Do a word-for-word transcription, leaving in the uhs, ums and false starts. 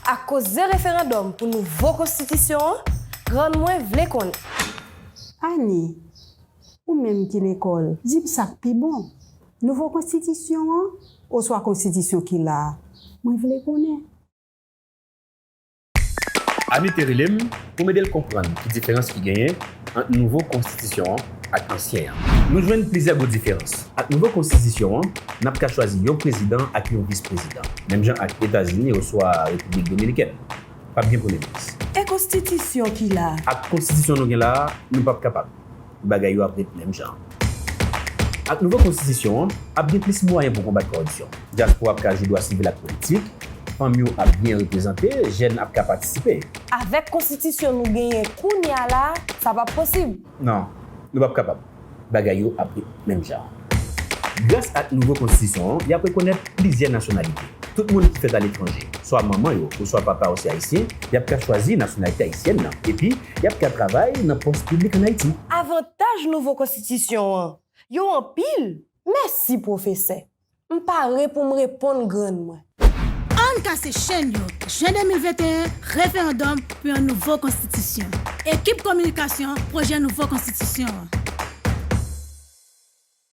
Akoz de referandòm pou nouvo konstitisyon an, grann mwen vle konnen. Ani, ou menm ki lekòl, di m sa k pi bon. Nouvo konstitisyon an oswa konstitisyon ki la a? Mwen vle konnen. Annie te rele m pou m ede l konprann ki diferans ki genyen ant nouvo konstitisyon an ak ansyen an. Nou jwenn plizyè gwo diferans. Ak nouvo konstitisyon an, n ap ka chwazi yon prezidan ak yon vis prezidan, menm jan ak Etazini oswa Repiblik Dominikèn. P ap gen premye minis. E konstitisyon ki la a? Ak konstitisyon nou gen la a, nou p ap kapab. Bagay yo ap ret menm jan. Ak nouvo konstitisyon an, ap gen plis mwayen pou konbat kòripsyon. Dyaspora ap ka jwi dwa sivil ak politik, fanm yo ap byen reprezante, jèn ap ka patisipe. Avèk konstitisyon nou genyen kounye a la a, sa p ap posib. Non, nou p ap kapab. Bagay yo ap ret menm jan. Gras ak nouvo konstitisyon an, y ap rekonèt plizyè nasyonalite. Tout moun ki fèt aletranje, swa manman yo oswa papa yo se ayisyen, y ap ka chwazi nasyonalite ayisyèn nan. Epi, y ap ka travay nan pòs piblik ann Ayiti. Avantaj nouvo konstitisyon an, yo anpil. Mèsi, pwofesè. M pare pou m reponn grann mwen. Ann kase chenn yo! Jen de mil venteyen, referandòm pou yon nouvo konstitisyon. Ekip kominikasyon pwojè nouvo konstitisyon an.